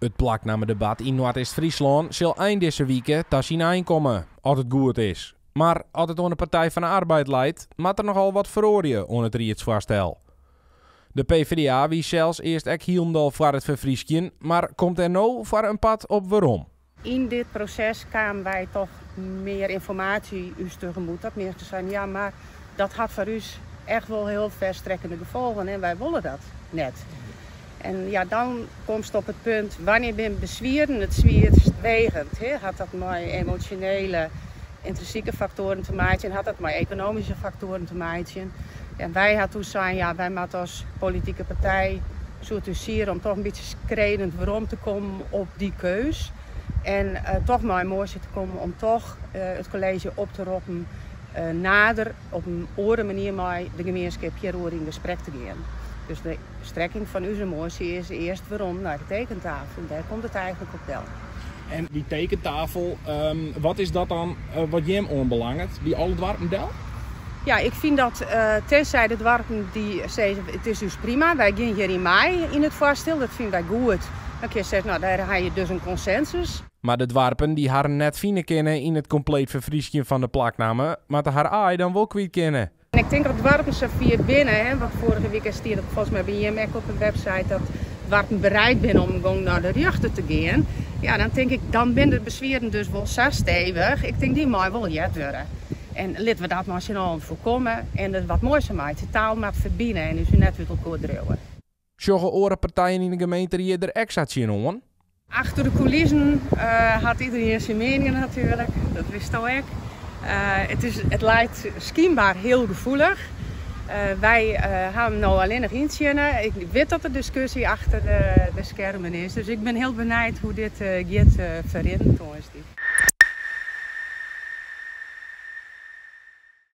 It plaknammedebat yn Noardeast-Fryslân sil ein dizze wike ta syn ein komme, as it goed is. Mar as it oan de Partij fan de Arbeid leit, moat der nochal wat feroarje oan it riedsfoarstel. De PvdA wie sels earst ek hielendal foar it ferfryskjen, mar komt dêr no foar in part op werom. Yn dit proses kamen wy toch mear ynformaasje ús tegemoet dat minsken seinen, ja mar dat hat foar ús echt wol hiel verstrekkende gefolgen en wy wolle dat net. En ja, dan komst op it punt, wannear binne beswieren it swierst wegend? Hè? Hat dat mei emosjonele, yntrinsike faktoaren te meitsjen? Hat dat mei ekonomyske faktoaren te meitsjen? En wy ha toen sein, ja, wy moatte as politike partij soe it ús siere om toch in bytsje skredend werom te kommen op dy keus. En toch mei in moasje te kommen om toch it kolleezje op te roppen nader op in oare manier mei de gemienskip hjiroer yn gesprek te gean. Dus de strekking fan ús moasje is earst werom nei de tekentafel. Dêr komt it eigentlik op del. En dy tekentafel, wat is dat dan wat jim oanbelanget? By alle doarpen del? Ja, ik fyn dat tenzij de doarpen dy sizze it is ús prima, wy gean hjiryn mei yn it foarstel, dat fine wy goed. Dan kinst sizze, no dêr ha je dus in konsensus. Mar de doarpen dy't harren net fine kinne yn it kompleet ferfryskjen fan de plaknamme, moatte har aai dan wol kwyt kinne. En ik tink as doarpen safier binne, hè, want foarige wike stie dat folgens my by jim ek op de website, dat doarpen bereid binne om gong nei de rjochter te gean, ja, dan tink ik, dan binne de beswieren dus wol sa stevich, ik tink dy mei wol heard wurde. En litte we dat mei syn allen foarkomme en der wat moais fan meitsje. Taal moat ferbine en ús net út elkoar driuwe. Sjogge oare partijen yn de gemeenteried der ek sa tsjinoan? Achter de coulissen hat iedereen syn mieningen natuerlik, dat witsto ek. It is, it leit skynber hiel gefoelich. Wy ha him no allinnich yntsjinne. Ik wit dat der diskusje achter de skermen is, dus ik bin hiel benijd hoe't dit giet ferrinnen tongersdei.